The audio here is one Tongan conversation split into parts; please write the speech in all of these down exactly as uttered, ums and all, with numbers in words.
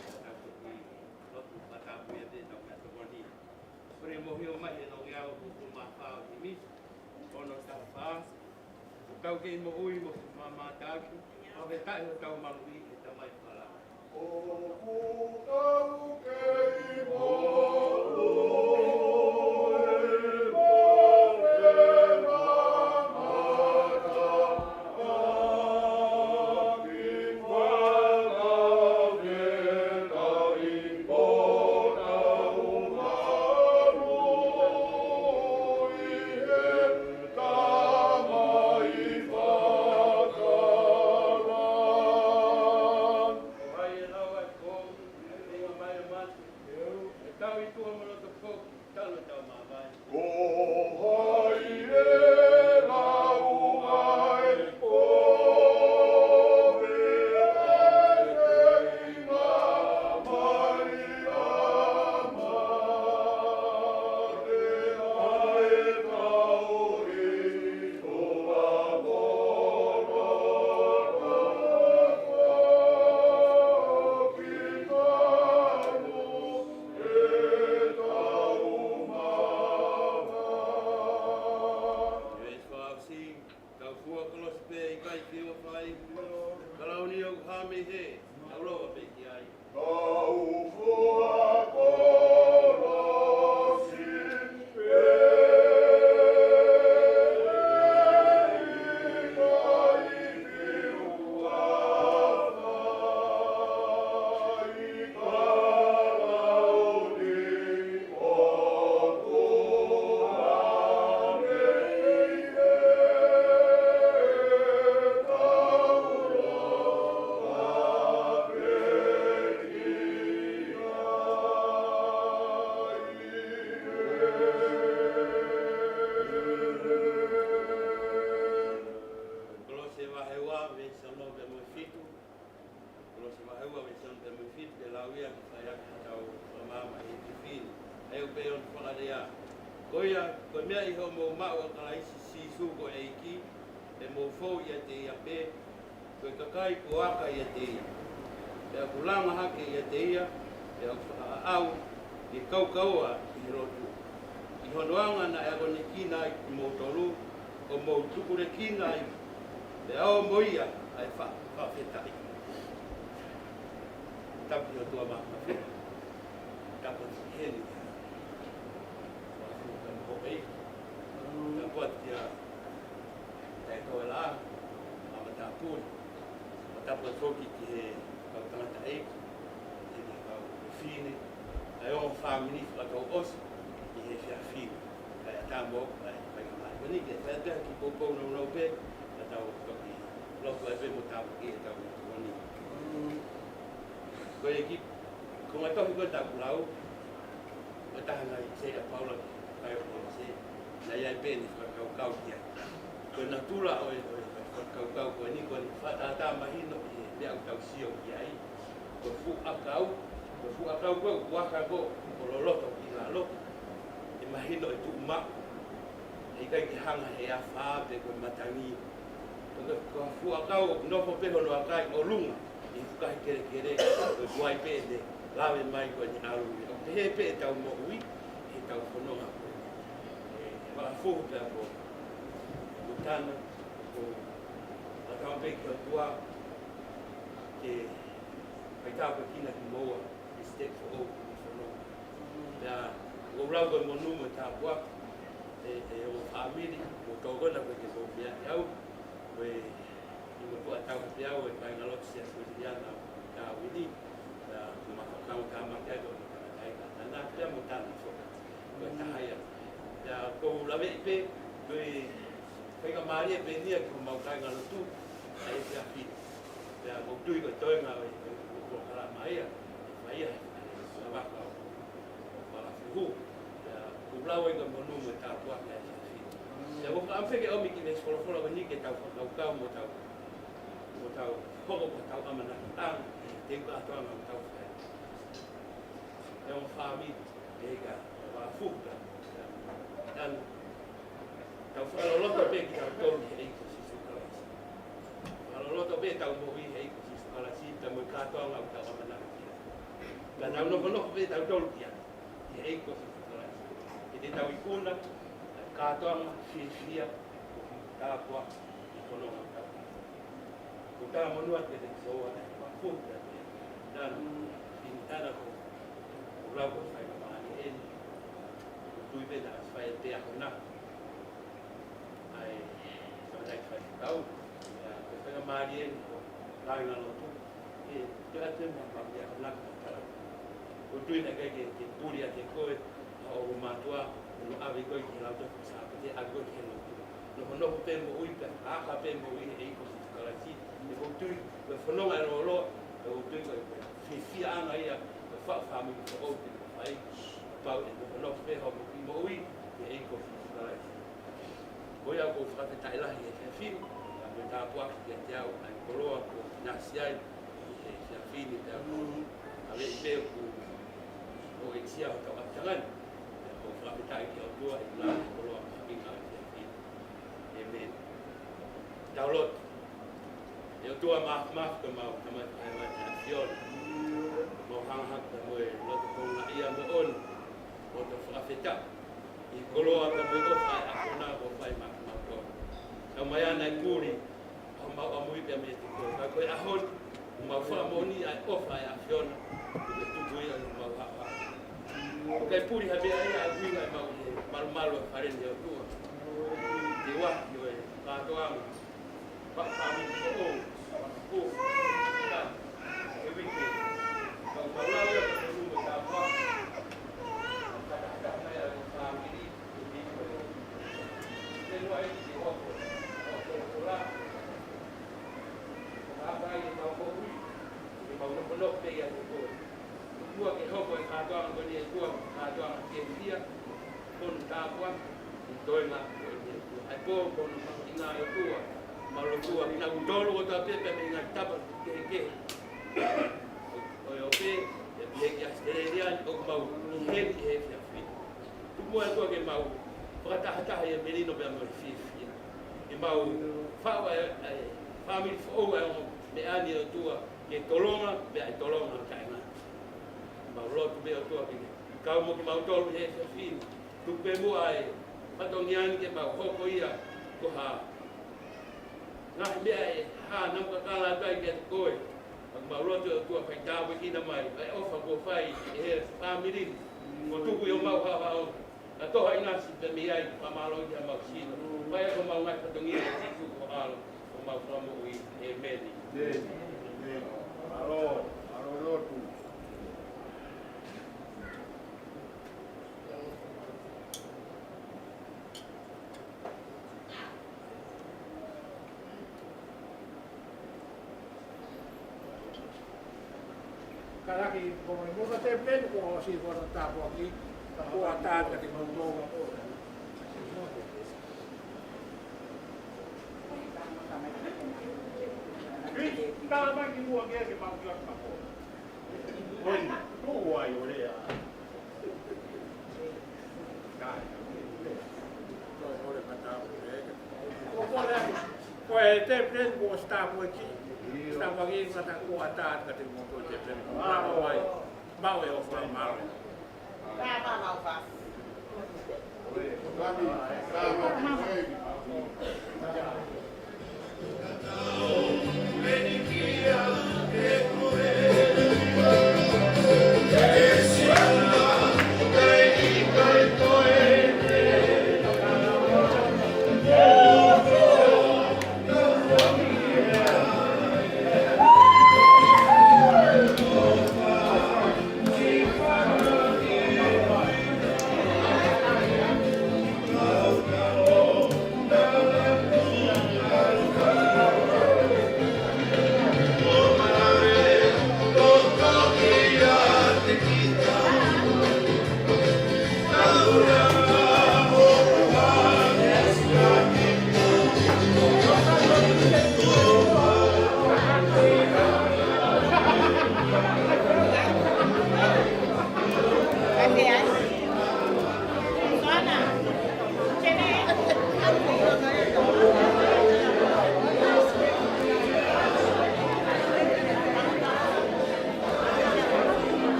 Tau toki lotu fakatapu ʻiate kitautolu. Ko e mou ʻomai e nongeau ʻo e himi ono taha fā. ʻOku tau kei moʻui mo fakamātaaki, ʻo he taʻe ʻo tau maluʻi ʻe Tamai Fala. ʻOku tau kei moʻui mo fakamātaaki, Tau fua kolosi pē ʻikai ke ʻofa ai. Kalauni ʻoku hā mei hē, tau lava pē ki ai. Tau fua kolosi pē ʻikai ke ʻofa ai. Kalauni Kolose vahe ua veesi ono pea mo e fitu. Kolose vahe ua veesi ono pea mo e fitu, ke lau ia ke fai ʻaki haʻatau fakamaama ʻi he efiafi ni. ʻA ia ʻoku pehē hono fakalea: Ko ia, ko e meʻa ʻi hoʻomou maʻu ʻa Kalaisi Sīsū ko e ʻEiki, te mou fou ʻiate ia pē, ko e kakai kuo aka ʻiate ia, pea kuo langa hake ʻiate ia, pea ʻoku fakaʻau ke kaukaua ʻi he lotu, ʻi hono anga naʻe akonekina ai kimoutolu, ʻo mou tukulekina ai, pea ʻomi ia ʻa e fa-, fakafetaʻi. Tapu ki he ʻOtua Mafimafi. Tapu ki heni. Tapu atu kia Taʻetoela, Mama Tapuni. Tapu atu foki ki he kau tangataʻeiki, ki he kau fefine, ʻa e ongo fāmili fakatouʻosi ʻi he efiafi ni. Kae ʻatā mo, kae, kae ʻatā mo ni ke fai atu ha kiʻi poupou nounou pē, ka tau toki lotu ai pē mo tāpuakiʻi ʻetau tokoni. Ko e kiʻi konga tohi ko ē ʻoku tau lau, ko e taha naʻe saiʻia ʻa Paula ki he kakai ʻo Kolose, naʻe ʻi ai pē ʻene fakakaukau ki ai. Ko e natula ʻo e, ʻo e fakakaukau ko eni, ko ʻene fakatātā mahino ʻi he meʻa ʻoku tau sio ki ai. Ko e fuʻu ʻakau, ko e fuʻu ʻakau ko ē ʻoku aka ko ē ʻo loloto ki lalo, ʻe mahino ʻe tuʻu maʻu. ʻE ʻikai ke hanga he afā pe ko e matangi. Ko e, ko e fuʻu ʻakau ʻoku nofo pē hono ʻaka ʻi ʻolunga ʻi he fukahi kelekele, ko e tuai pē ʻene lave mai ko ʻene ʻalu. ʻOku pehē pē ʻetau moʻui, ʻetau fononga ko ē. ʻE, ʻe fakafuhu pē ʻa Montana, ko e ʻatā pē ki he ʻOtua ke faitāpuekina kimoua, ʻi he step foʻou ʻi he fononga. Pea, ʻoku ou lau ko e monū mo e tāpuaki, ʻe, ʻe ongo fāmili, mo tokona ko ē ke mou meaʻi au, ko e ʻi mo tuʻa tau pē au ʻe kāingalotu Siasi Uēsiliana ʻo Tāvini, pea mo e fakakaukau tāmaki ai ko e tangataʻeiki ʻa Nana, pea mo Tana foki. Ko e taha ia. Pea ʻoku ou laveʻi pē, ko e faingamālie pē eni ia ki homau kāingalotu, ʻa e efiafi ni. Pea ʻoku ou tui ko e toenga ʻo e, ʻo e, ʻo e polokalama ia, ʻe fai ia, ʻe lava ka ʻo, ʻo fakafuhu. Pea ʻoku ou lau ai ko e monū mo e tāpuaki ʻa e efiafi ni. Pea ʻoku ou fakaʻamu pē ke ʻomi e kiʻi veesi folofola ko eni ke tau fakakaukau mo tau, mo tau hoko ko hotau ʻamanaki ʻa e teu kātoanga ʻoku tau fai. Pea mo e fāmili, ʻe ka, ʻe fakafuhu ka. Pea, tau fakaloloto pē kitautolu he ʻEiki ko Sīsū Kalaisi. Fakaloloto pē ʻetau moʻui he ʻEiki ko Sīsū Kalaisi, pea mo e kātoanga ʻoku tau ʻamanaki ki ai. Pea tau nofonofo pē tautolu ki ai, ʻi he ʻEiki ko Sīsū Kalaisi. Ke ne tau ikuna ʻa e kātoanga fiefia ʻo e tāpuaki ʻi he fononga ʻo e taʻu. Ko e talamonū atu kiate Sihova, ʻa e mafu kiate ia, ʻa e fini tana ko, ko e lau ko e faingamālie eni. ʻOku ou tui pē naʻa ʻosi fai pē ʻa hono ʻai, ʻa e, ʻa e faifekau, ʻa e faingamālie eni ko e kāingalotu, ʻe, ʻe ʻoatu ʻemau meʻa ko ena ka tala. ʻOku ou tui naʻe ʻikai ke, ke puli ʻiate koe, ʻa hoʻo mātuʻa, hono ʻave koe ki he lautohi Sāpate, ʻave koe ki he lotu. Nofonofo pē moʻui pē, ʻaka pē moʻui he ʻEiki ko Sīsū Kalaisi, he ʻoku ou tui, ko e fononga ʻe lōloa, he ʻoku ou tui ko e, ko e fiefiaʻanga ia, ko e faʻu fāmili foʻou te ke fai, pau ʻe nofonofo pē hoʻo moʻui, moʻui, he ʻEiki ko Sīsū Kalaisi. Ko ia ʻoku ou fakafetaʻi lahi he efiafi ni, ka ko e tāpuaki kiate au ʻa e koloa kuo ʻinasi ai ʻi he efiafi ni, pea ʻoku ou ʻaveʻi pē ʻoku, ʻo e sia ʻo tau ʻapitangani. Pea ʻoku ou fakafetaʻi ki he ʻOtua ʻi he koloa mahuʻinga ʻo e efiafi ni. ʻĒmeni. Tau lotu. ʻE ʻOtua Māfimafi, ko homau Tamai Taʻengata ʻAfiona, mau hanga hake mo e loto houngaʻia moʻoni, loto fakafetaʻi, ʻi he koloa pea mo e ʻofa ʻa e ʻAfiona kuo fai maʻa kimautolu. Tau mai ʻana ʻi he puli ʻa homau ʻamui pea mei he toko. Ka ko e ʻaho ni, mau fakamoʻoni ʻa e ʻofa ʻa e ʻAfiona, kuo ke tuku ia ʻi homau haʻohaʻo. ʻOku ʻikai puli ha meʻa ia ʻa e ʻuhinga ʻemau ʻi he malumalu ʻo e fale ni ʻe ʻOtua. Ke ʻoua ʻe kātoanga. ʻOtua ke hoko e kātoanga ko eni ʻe ʻOtua, kātoanga fiefia, ko hono tāpuaki, ʻi he toenga ko eni ʻe ʻOtua. ʻA e pō ko hono mahuʻinga ʻe ʻOtua, mau lotua kinautolu kotoa pē mei he ngaahi tapa kehekehe ʻo e ʻope, pea pehē ki ʻAositelēlia ni ʻoku mau ʻi heni he efiafi ni. Tuku muʻa ʻe ʻOtua ke mau fakatahataha ʻi he melino pea mo e fiefia. Ke mau faʻu ʻa e, ʻa e fāmili foʻou ʻa e ongo meʻa ni ʻe ʻOtua, ke tolonga, pea ʻe tolonga ʻo taʻengata. Mau lotu pē ʻOtua ke kau mo kimautolu he efiafi ni. Tuku pē muʻa e fatongia ni ke mau hoko ia ko ha ngaahi meʻa ʻe hā namu kakala atu ai kiate koe. Ka mau lotu ʻOtua fai tāpuekina mai ʻa e ʻofa kuo fai ʻe he fāmili ni. Kuo tuku ʻi homau haʻohaʻo. Ka toha ʻinasi pē mei ai, fakamālō ki homau sino. Fai ʻaki homau ngaahi fatongia ʻia Sīsū ko ho ʻAlo, ko homau Fakamoʻui. ʻĒmeni. ʻĒmeni. ʻĒmeni. Mālō, mālō lotu. Kalaki, ko e moka te peni, ko si ko na tāpuaki, ka ko a tāta te mau tō. Ka mai ki mua ke ke mau kia ka ko. Oi, tuʻu ai ʻo lea. Ko e te peni ko e tāpuaki, tāpuaki ka ta ko a tāta te mau tō te peni. Mau ai, mau e ʻofa mau.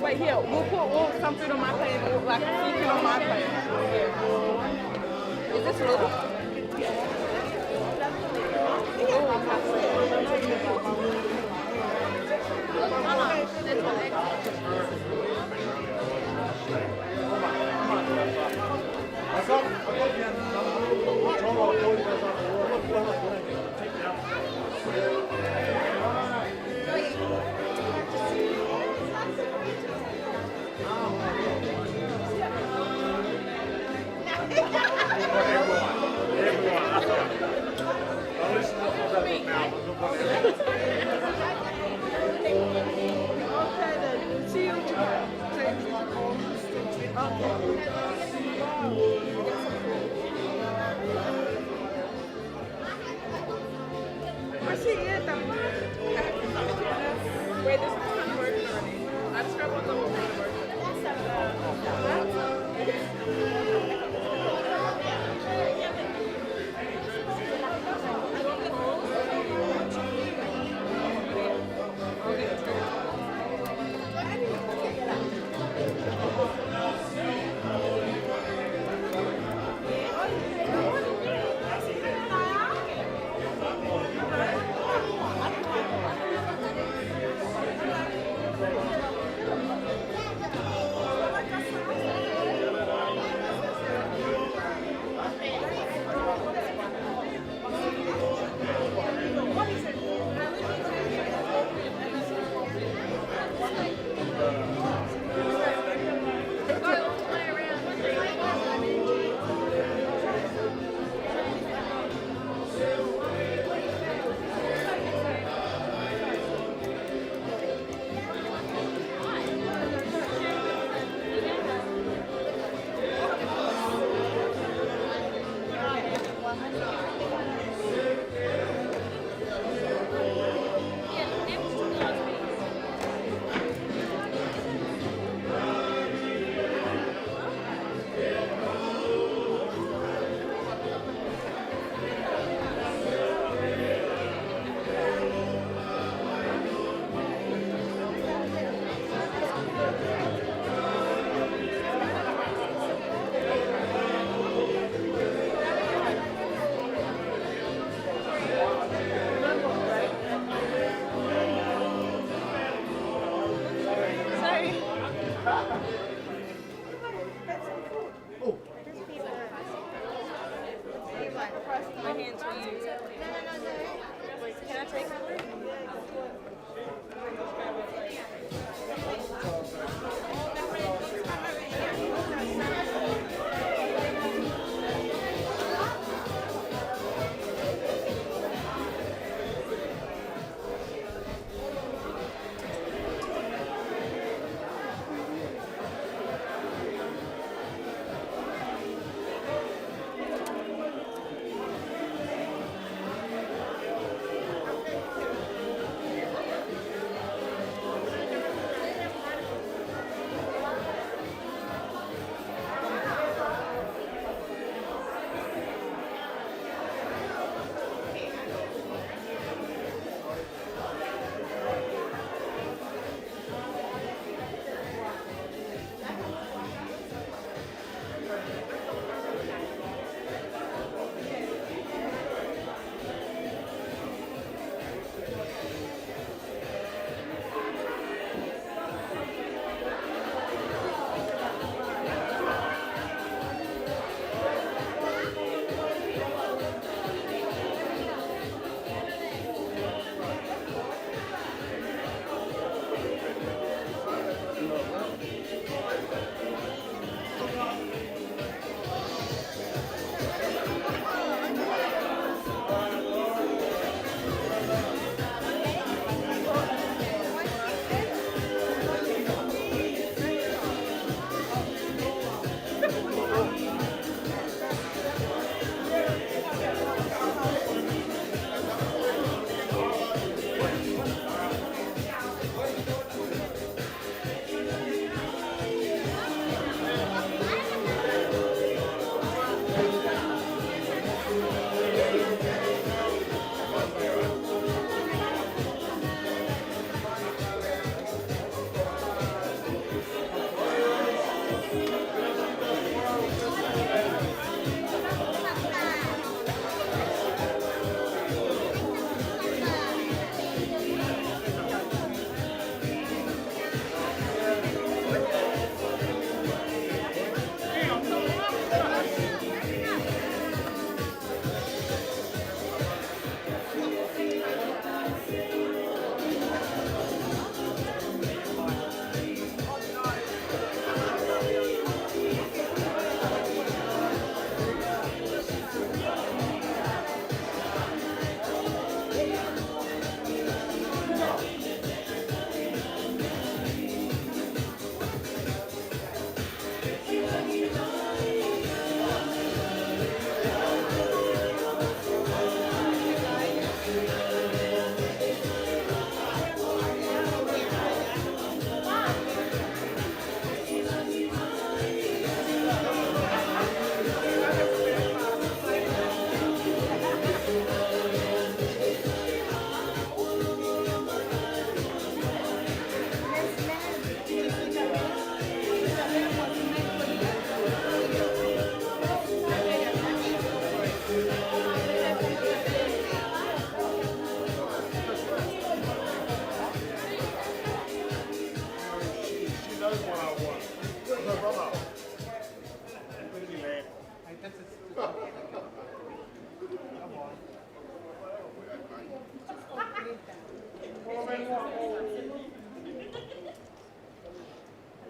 Wait, here, we'll put, we'll some food on my plate and we'll, like, some food on my plate. Is this little? Okay, then. See you tomorrow. Okay. Wait, this is not working already. I just grabbed one of the whole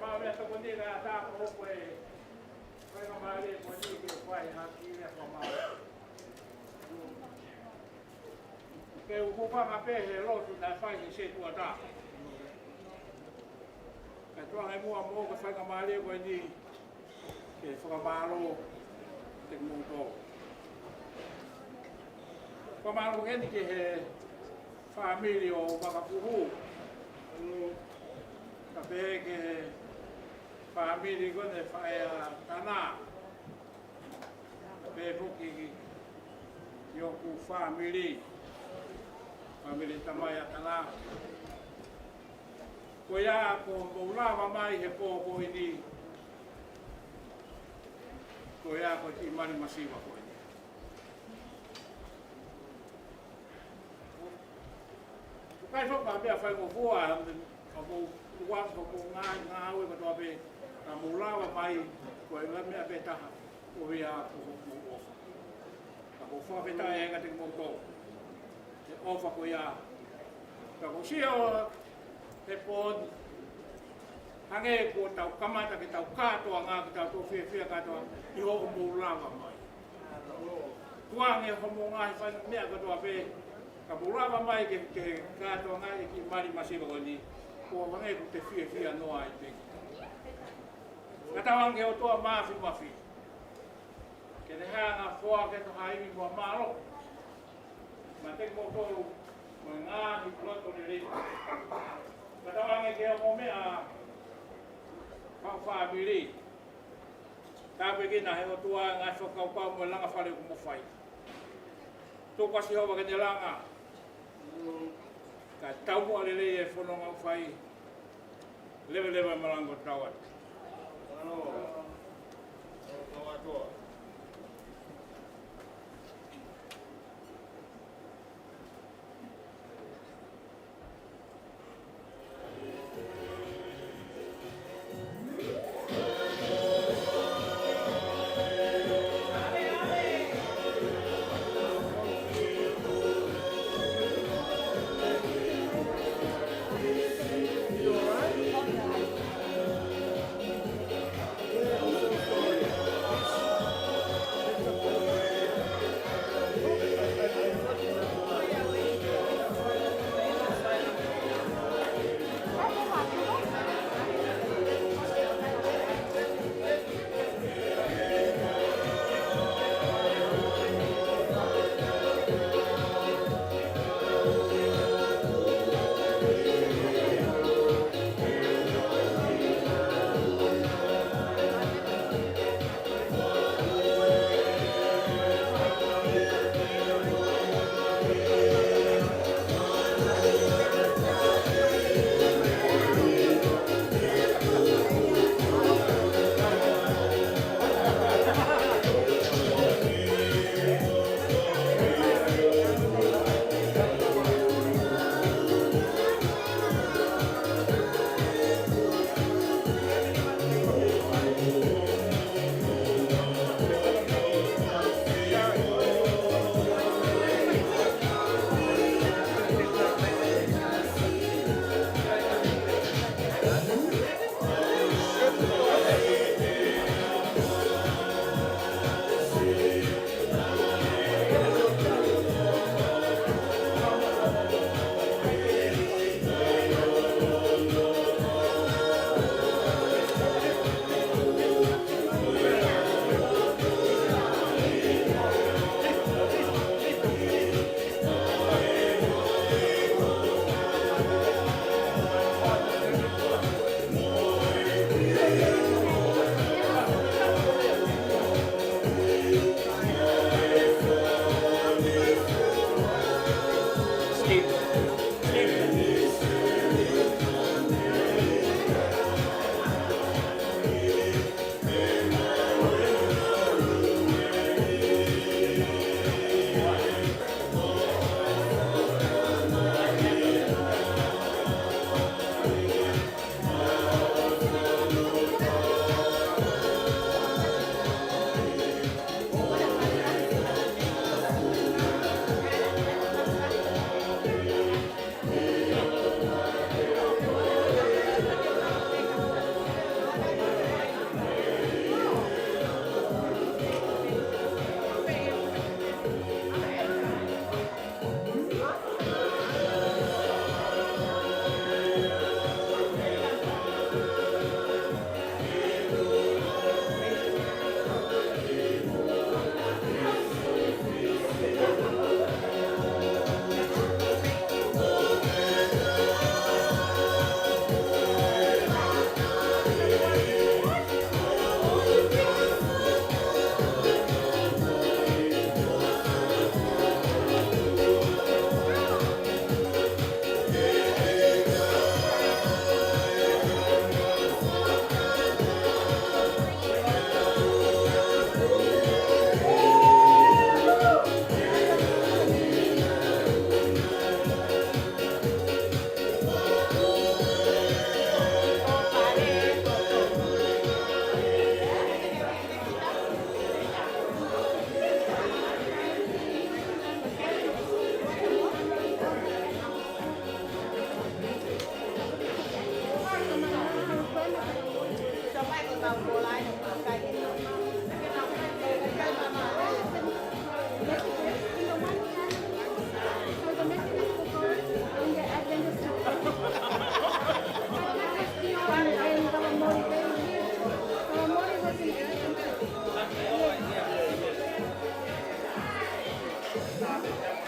Mālō e tokoni ka tā ko hopo e faingamālie ko eni ke fai hake e lea fakamālō. Ke u hūfanga pē he lotu naʻe fai he setuata. Kae tuku ange muʻa mo e faingamālie ko eni ke fakamālō kiate kimoutolu. Fakamālō eni ki he fāmili ʻo Makapuhu. Kae pehē ki he fāmili ko eni ʻa e faʻē ʻa Tana. Kae pehē foki ki, ki hoku fāmili. Fāmili tamai ʻa Tana. Ko ia kuo mou lava mai he pō ko eni. Ko ia ko e kiʻi mali masiva ko eni. ʻOku ʻikai foki ha meʻa faingofua, ka mou ua, ka mou ngā, ngāue kātoa pē, ka mou lava mai, ko e meʻa pē taha, ko ia ko hoku ʻofa. Ka ʻoku ou fakafetaʻi ai kiate kimoutolu he ʻofa ko ia. Ka ʻoku ou sio he pō ni, hangē kuo tau kamata ke tau kātoanga, ke tau toe fiefia kātoa ʻi hoʻomou lava mai. Tuku ange hoʻomou ngaahi fai meʻa kātoa pē, ka mou lava mai ke, ke kātoanga e kiʻi mali masiva ko eni, ʻo hangē kuo te fiefia noa ai pē. Ka tau ange ʻOtua Māfimafi ke ne hanga ʻo foaki atu ha ivi mo e mālō maʻa kimoutolu mo e ngaahi loto lelei. Ka tau ange ki he ongo meʻa fau fāmili. Tāpuekina ʻe he ʻOtua e ngaahi fakakaukau mo e langa fale ʻoku mou fai. Tuku ā Sihova ke ne langa. Kae taumuʻa lelei e fononga ʻoku fai. Leveleva e malanga ʻo tau atu.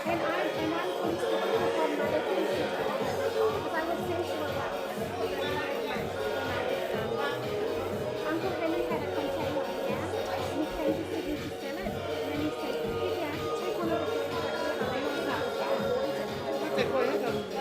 And I, and I'm from Singapore, from Malaysia. Because I was sent to Iraq. Uncle Henry had a container here, and he came to Sydney to sell it, and then he said, "If you have to take one of the goods, but you have to take one of the goods."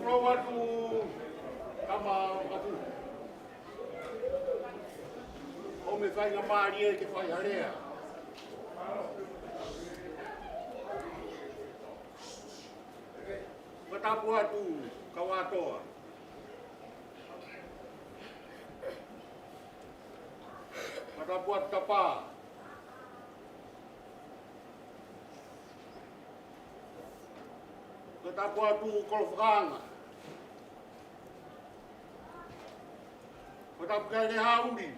Atu, tama atu. ʻOmi e faingamālie ke fai ha lea. Fakatapu atu, kau ʻAtoa. Fakatapu atu, Tapa. Fakatapu atu, Kolofakaʻanga. Fakatapu kia Lehauli.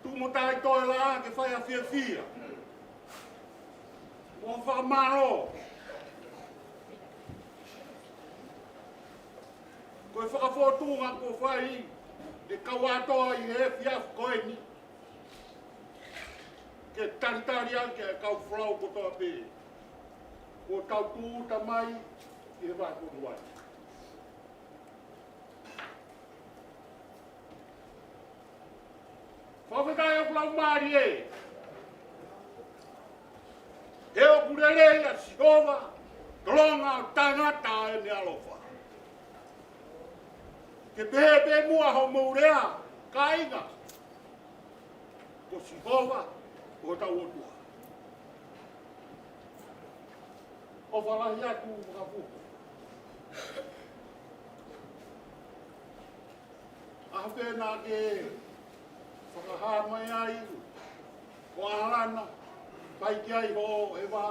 Tuʻu mo tai toe la ke fai ha fiefia mo e fakamālō. Ko e fakafōtunga kuo fai ʻe he kau ʻAtoa ʻi he efiafi ko eni, ke talitali ange ki he kau folau kotoa pē kuo tau tūʻuta mai ʻi he vahefonua ni. Fakafetaʻi ʻoku laumālie, he ʻoku lelei ʻa Sihova, tolonga ʻo taʻengata ʻene ʻaloʻofa. Ke pehē pē muʻa hoʻomou lea, kāinga, ko Sihova ko hotau ʻOtua. ʻOfa lahi atu, Fakafofonga. ʻAho pē naʻa ke fakahā mai ai ko ʻAlana, fai ki ai hoʻo ʻeva,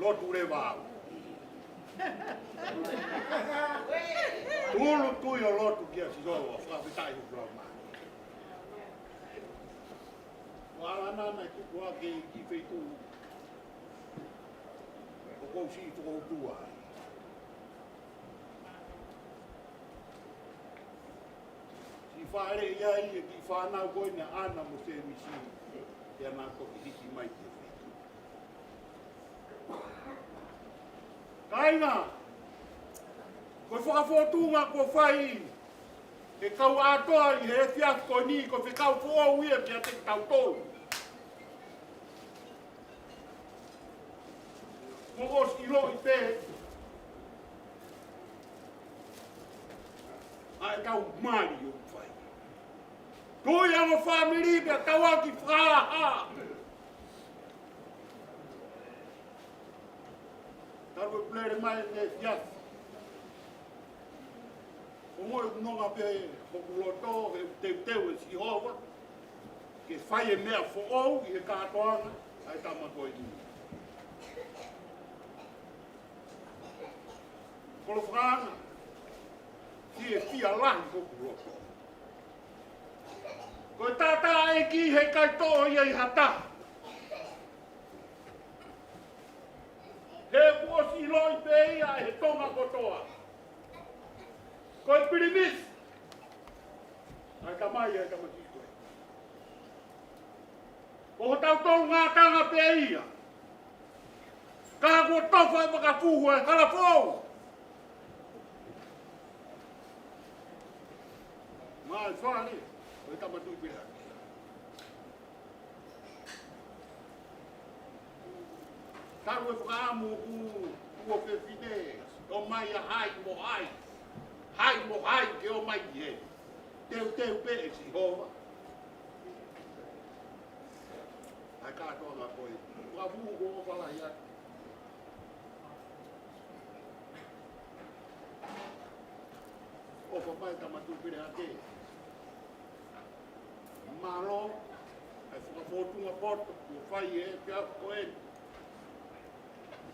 lotu leva au. Tūʻulutui ʻo lotu kia Sihova, fakafetaʻi ʻoku laumālie. Ko ʻAlana naʻe tupu hake ʻi he feituʻu ʻoku ou siʻi tokoutua ai. Siʻi fāʻeleʻi ai e kiʻi fānau ko eni ʻa ʻAna mo Sēmisi, pea naʻa toki hiki mai ki he feituʻu. Kāinga, ko e fakafōtunga kuo fai ʻe he kau ʻAtoa ʻi he efiafi ko eni, ko e fekau foʻou ia kiate kitautolu. Mou ʻosi ʻiloʻi pē ʻa ʻetau mali ʻoku fai. Tui ʻa e fāmili pea tau ʻaki fakahā. Talu e pulele mai ʻene efiafi. ʻO mo e nonga pē hoku loto, he teuteu ʻe Sihova ke fai e meʻa foʻou ʻi he kātoanga ʻa e tama ko eni. Kolofakaʻanga, fiefia lahi hoku loto. Ko e taʻataʻa ʻEiki heʻikai toʻo ia ʻi ha taha. He kuo ʻosi ʻiloʻi pē ia ʻe he Tonga kotoa. Ko e pilimisi ʻa e Tamai ʻa e Tamasiʻi ko ē. Ko hotau tolungātanga pē ia. Ka kuo tofa e fakafuhu e hala foʻou. Mai fale, ʻo e Tama Tuʻi Pelehake. Talu e fakaʻamu ʻoku, ʻoku fefine, ʻomai ʻa hai mo hai. Hai mo hai ke ʻomai ki he. Teuteu pē ʻe Sihova ʻa e kātoanga ko ē. Fakafuhu, ʻoku ou ʻofa lahi atu. ʻOfa mai Tama Tuʻi Pelehake. Mālō ʻa e fakafōtunga poto kuo fai ʻe he efiafi ko eni.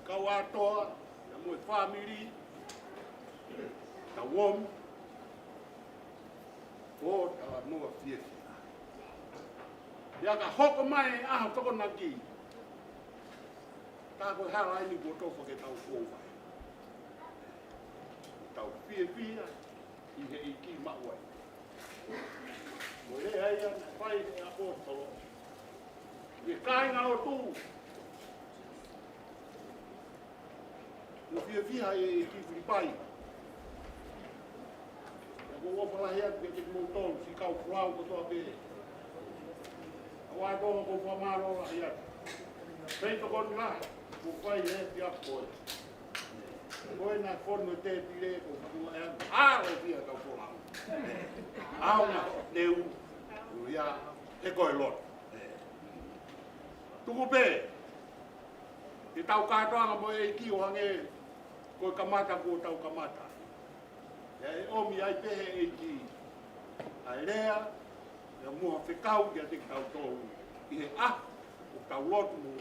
Kau ʻAtoa, pea mo e fāmili, tau ō mai ʻo talanoa fiefia. Pea ka hoko mai e ʻaho Tokonaki, tā ko e hala eni kuo tofa ke tau fou ai. Tau fiefia ʻi he ʻEiki maʻu ai. Mo e lea ia naʻe fai ʻe he ʻaposetolo ki he kāingalotu, mo fiefia ʻi he ʻEiki Filipai. Pea ʻoku ou ʻofa lahi atu kiate kimoutolu, siʻi kau folau kotoa pē. ʻOatu ʻa e fakamālō lahi atu. Pea tokoni lahi. Ko fai e pia koe. Ko e na kono te pile ko kua e. A o pia ka ko la. A o na leu. Ia, e ko e lot. Tuku pē. Ke tau kātoanga mo e ʻEiki ʻo hangē ko e kamata kuo tau kamata. ʻE ʻomi ai pē he ʻEiki ʻa e lea, ʻa e muʻa fekau kiate kitautolu ʻi he ʻaho ʻoku tau lotu mo,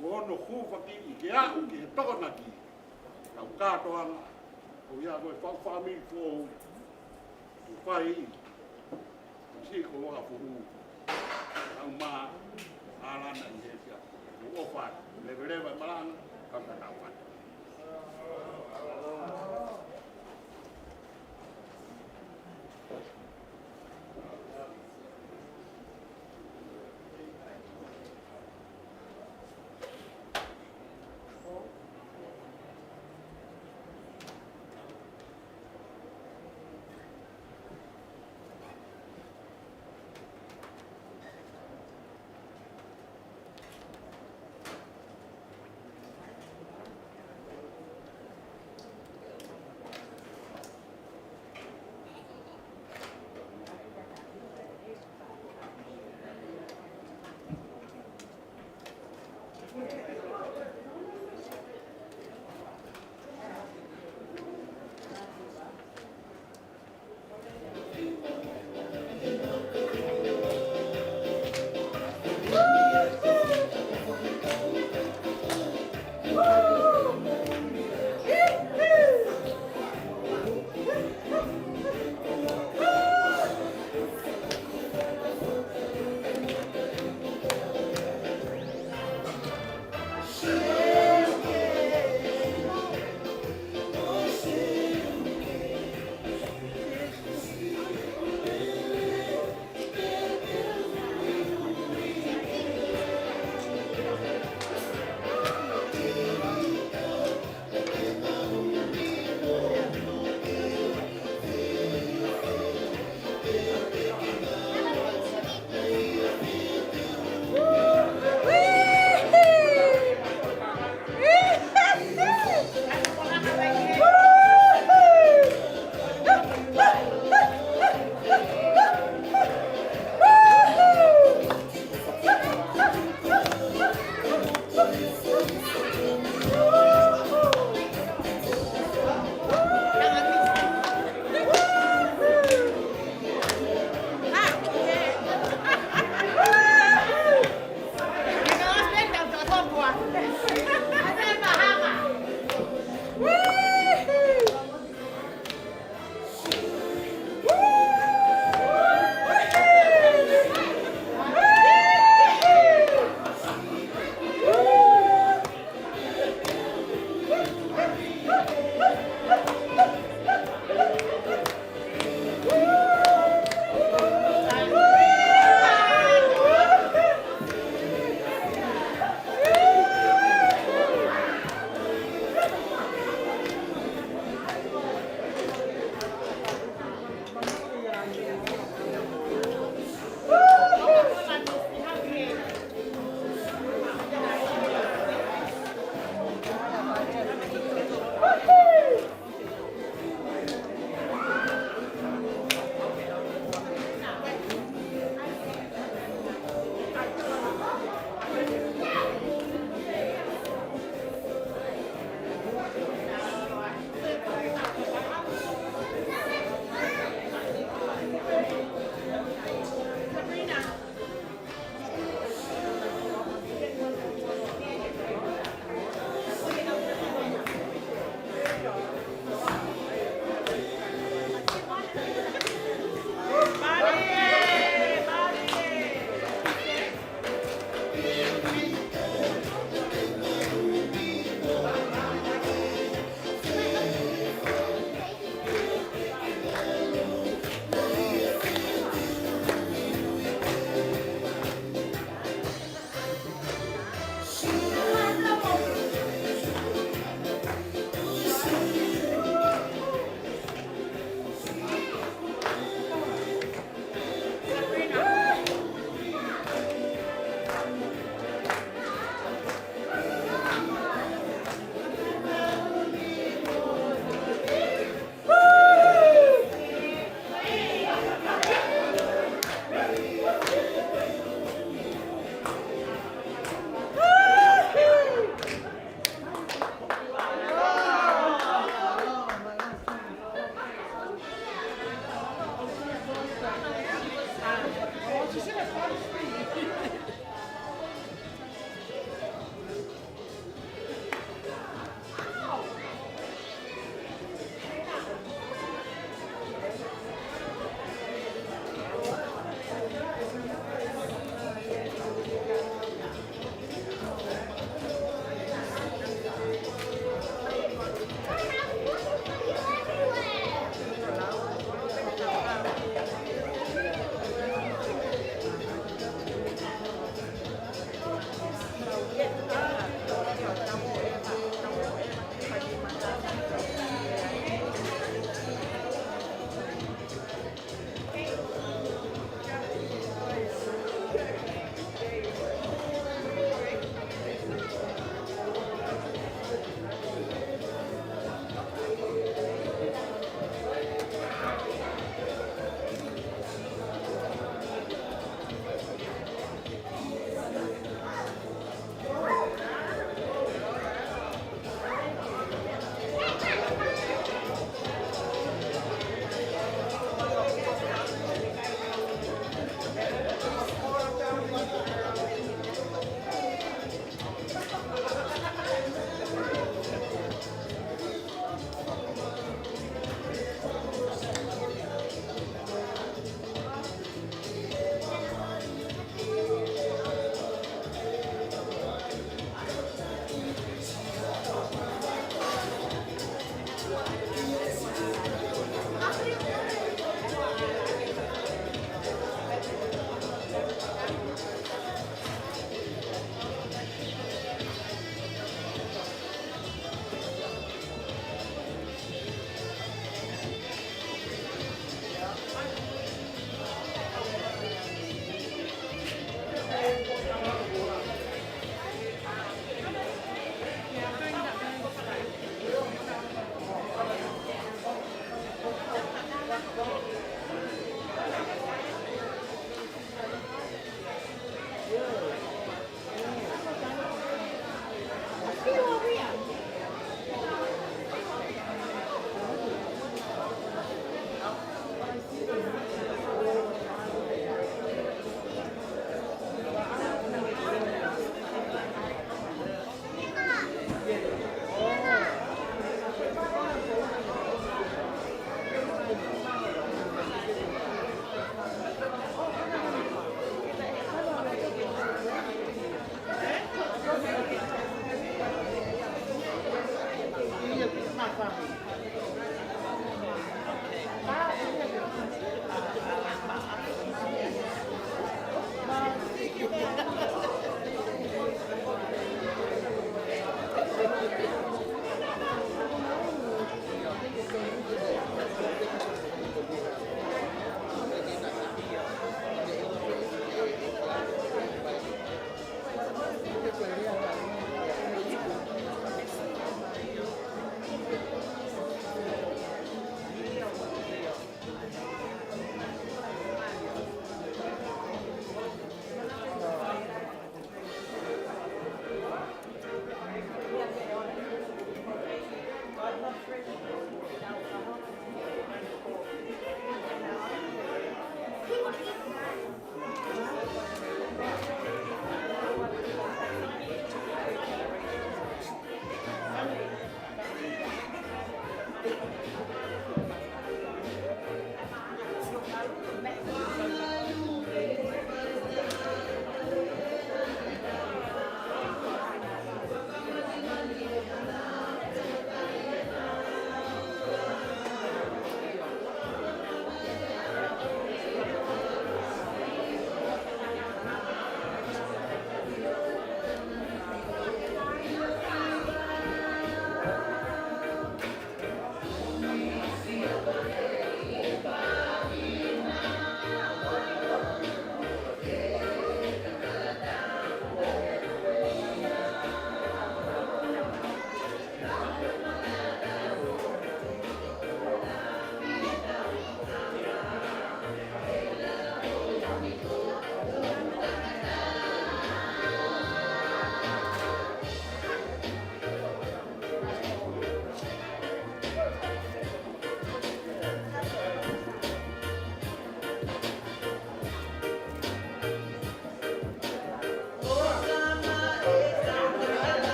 mo hono hūfaki ke aʻu ki he Tokonaki. Tau kātoanga, ʻo ia ko e fau fāmili foʻou, ʻo fai, si ko loa fuhu, au mā, ala na ʻi he fia, ʻo fai, leveleva malanga, kau ka tau fai.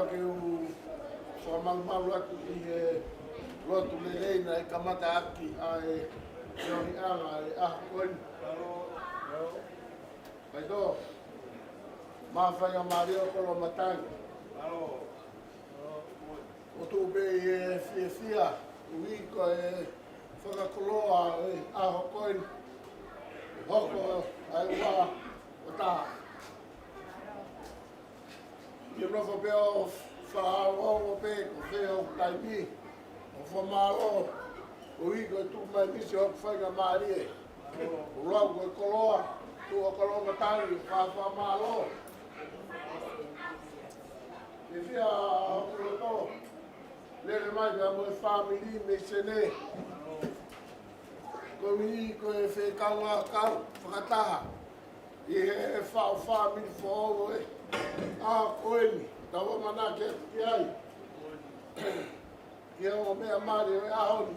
Ke u fakamalumalu atu ʻi he lotu lelei naʻe kamata ʻaki ʻa e feohiʻanga ʻa e ʻaho ko eni. Kaitō, mo e faingamālie ʻo Kolomatangi. ʻOku tuʻu pē ʻi he fiefia, ui ko e fakakoloa ʻo e ʻaho ko eni. Hoko ʻa e ua ʻo taha. ʻI he nofo pē ʻo fakaʻaongaʻi pē ko fē hoku taimi ʻo fakamālō. ʻOku ʻi ai ko e tuʻu mai misi hoku faingamālie. ʻOku lau ko e koloa, tuʻu ʻo Kolomatangi, faka-, fakamālō. Fiefia hoku loto. Lele mai pea mo e fāmili mei Senē. Ko eni ko e fekau ngāue fakataha ʻi he faʻu fāmili foʻou ʻo e ʻaho ko eni. Tau ʻamanaki ki ai. Ki he ongo meʻa mali ʻo e ʻaho ni.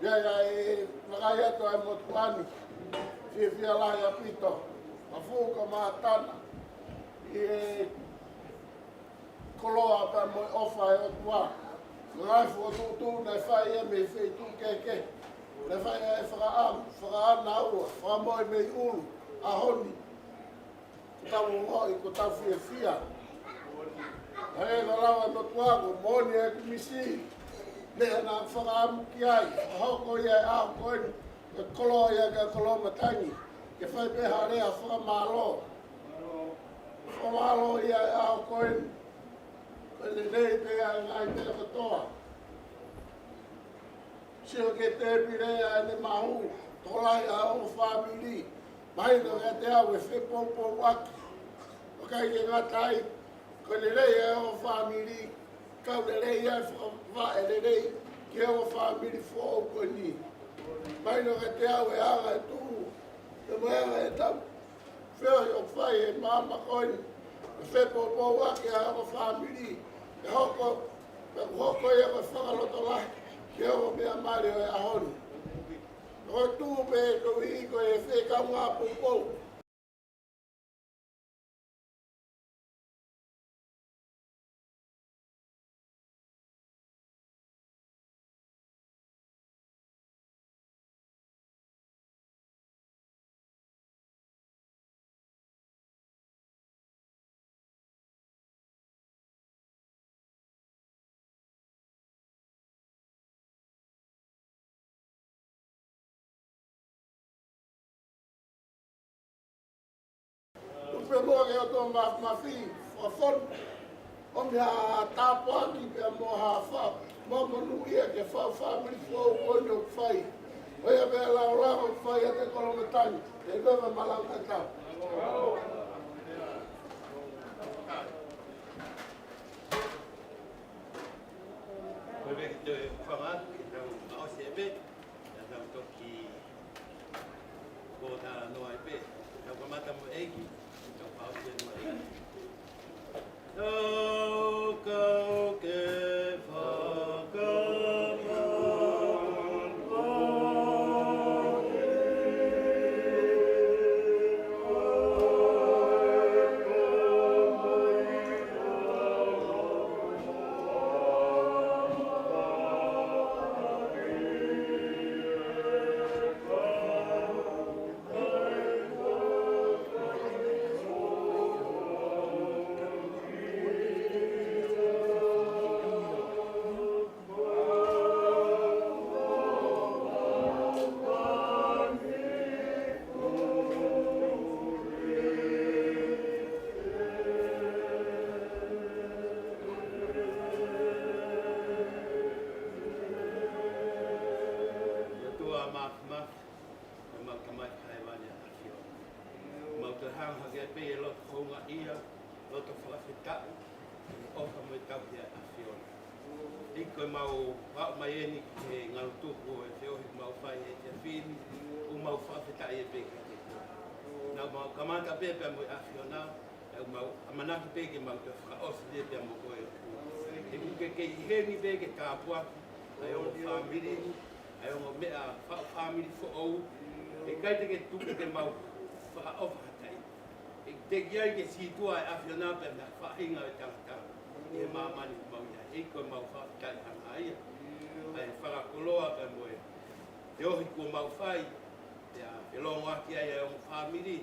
ʻI ai ʻa e vakai atu ʻa e motuʻa ni. Fiefia lahi ʻaupito. Mafuka mātana. ʻI he koloa pea mo e ʻofa ʻa e ʻOtua. Ngaahi fokotuʻutuʻu naʻe fai ia mei he feituʻu kehekehe. Naʻe fai ʻa e fakaʻamu, fakaʻānaua, fakamoʻui mei ʻulu, ʻaho ni. Ko tau ongoʻi, ko tau fiefia. ʻA e lau ʻa e motuʻa ko e moʻoni ʻeku misi. Naʻe na fakaʻamu ki ai, fakahoko ia ʻa e ʻaho ko eni. Ko e koloa ia kia Kolomatangi. Ke fai pē ha lea fakamālō. Fakamālō ia ʻa e ʻaho ko eni. Ko e lelei pē ʻa e ngaahi meʻa kotoa. Sio ki he tēpile ʻa ʻene mahu, tokolahi ʻa e ongo fāmili. Mahino kiate au e fepoupouaki. ʻOku ʻikai ke ngata ai, ko e lelei ʻa e ongo fāmili. Kau lelei ai, fakavaʻe lelei ki he ongo fāmili foʻou ko eni. Mahino kiate au e anga e tuʻu, e mo e anga e tau. Feohi ʻoku fai he maama ko eni, ʻe fepoupouaki ʻa e ongo fāmili, ʻe hoko, ʻe hoko ia ko e fakalotolahi ki he ongo meʻa mali ʻo e ʻaho ni. Ko e tuʻu pē ko e ʻuhi ko e fekau ngāue poupou. Tuku pē muʻa ke ʻOtua Māfimafi fakafonu. ʻOmi ha tāpuaki pea mo ha fa-, mo monūʻia ki he faʻu fāmili foʻou ko eni ʻoku fai. ʻO ia pē ʻa e lāunga ʻoku fai ʻa e Kolomatangi. ʻE veva malanga tau. Ko e veki te fanga, ke tau ʻosi e veki. Naʻa tau toki ko talanoa ai pē. Tau kamata mo e ʻEiki. Tau fakaʻosi mo e ʻEiki. Tau kau ke fakamālō. ʻOtua Māfimafi, ko homau Tamai Hēvani ʻa e ʻAfiona. Mau toe hanga hake pē ʻi he loto houngaʻia, loto fakafetaʻi, ʻi he ʻofa mo e tauhi ʻa e ʻAfiona. ʻEiki, ko ʻemau aʻu mai eni ki he ngalutuku ʻo e feohi ʻoku mau fai he efiafi ni, ʻoku mau fakafetaʻi pē kiate koe. Naʻa mau kamata pē pea mo e ʻAfiona, ʻoku mau ʻamanaki pē ke mau toe fakaʻosi pē pea mo koe. ʻEiki, ke ke ʻi heni pē ke tāpuakiʻi ʻa e ongo fāmili, ʻa e ongo meʻa faʻu fāmili foʻou. ʻIkai te ke tuku ke mau fakaʻofa ha taimi. ʻE teʻeki ai ke sītuʻa ʻa e ʻAfiona pea mo e faʻahinga ʻo e tangata. he māmani ʻoku mau ʻi ai. ʻEiki, ko ʻemau fakafetaʻi ʻaʻana ia. ʻA e fakakoloa pea mo e feohi kuo mau fai, pea felōngoaki ai ʻa e ongo fāmili.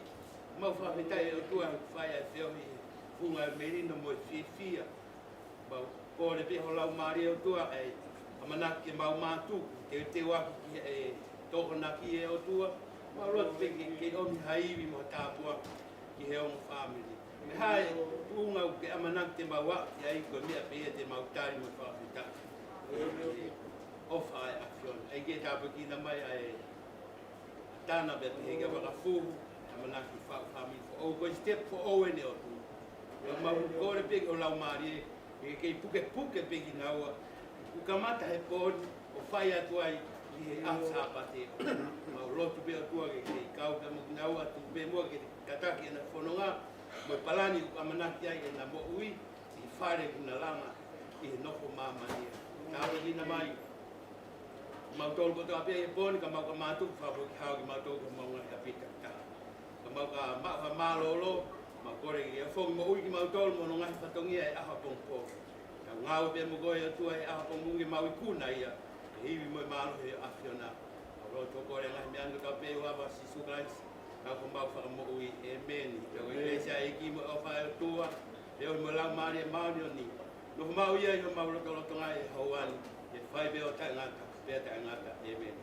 Mau fakafetaʻi ʻOtua he kuo fai ʻa e feohi he funga ʻo e melino mo e fiefia. Mau kole pē ho Laumālie ʻOtua ʻa e ʻamanaki ke mau mātuku, teuteuaki ki he tokonaki ʻe ʻOtua. Mau lotu pē ke, ke ʻomi ha ivi mo ha tāpuaki ki he ongo fāmili. Mei he tuʻunga ʻoku ke ʻamanaki ke mau aʻu ki ai, ko e meʻa pē ia te mau tali mo fakafetaʻi. ʻOfa ʻa e ʻAfiona. ʻEiki, tāpuekina mai ʻa e ʻAtana pea pehē ki he Vakafuhu, ʻamanaki faʻu fāmili foʻou, ko e step foʻou eni ʻOtua. Pea mau kole pē ki ho Laumālie, ke kei pukepuke pē kinaua. Kuo kamata he pō ni ʻo fai atu ai ki he ʻaho Sāpate. Mau lotu pē ʻOtua ke kei kau pē mo kinaua, tuku pē muʻa ke tataki ʻena fononga, mo e palani ʻoku ʻamanaki ai ʻena moʻui, ʻi fale ʻoku na langa, ʻi he nofo māmani. Tāpuekina mai kimautolu kotoa pē he pō ni, ka mau ka mātuku, fakafoki hao kimautolu ki homau ngaahi ʻapi takitaha. Ka mau ka maʻu ha mālōlō, mau kole ke ke foki moʻui kimautolu mo hono ngaahi fatongia he ʻaho ʻapongipongi. Tau ngāue pē mo koe ʻOtua he ʻaho ʻapongipongi, mau ikuna ia ʻi he ivi mo e mālohi ʻo e ʻAfiona. Mau lotu ʻo kole ngaahi meʻa ni kotoa pē ʻi he huafa ʻo Sīsū Kalaisi, ko homau Fakamoʻui. ʻĒmeni. Pea ko e ʻĒmeni. ʻEiki mo e ʻofa ʻa e ʻOtua, pea mo e Laumālie Māʻoniʻoni, nofomaʻu ia ʻi homau lotolotonga he houa ni, ke fai pē ʻo taʻengata pea taʻengata. ʻĒmeni.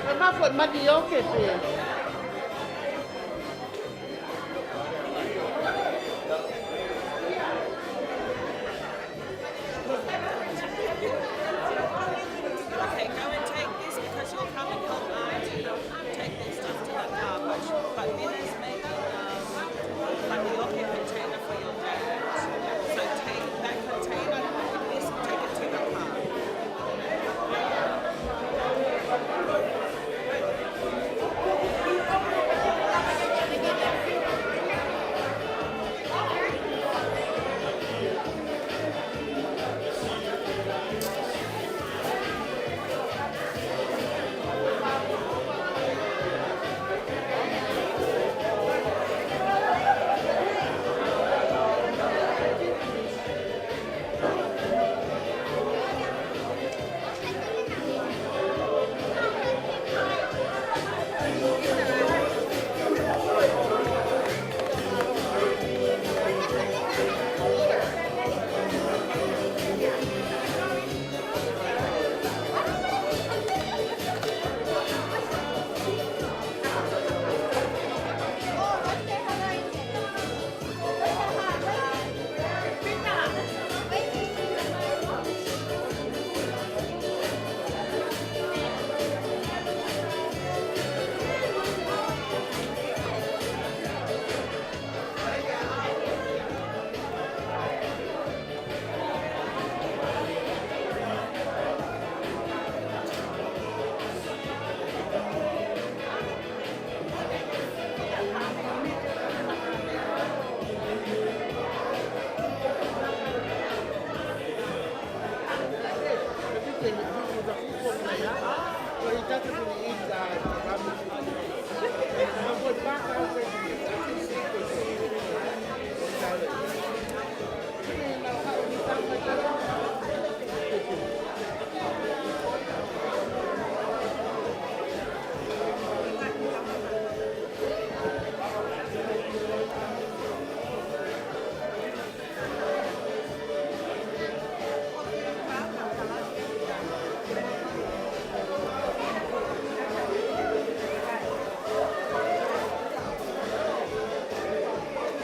Ka ma fo mani o ke pe.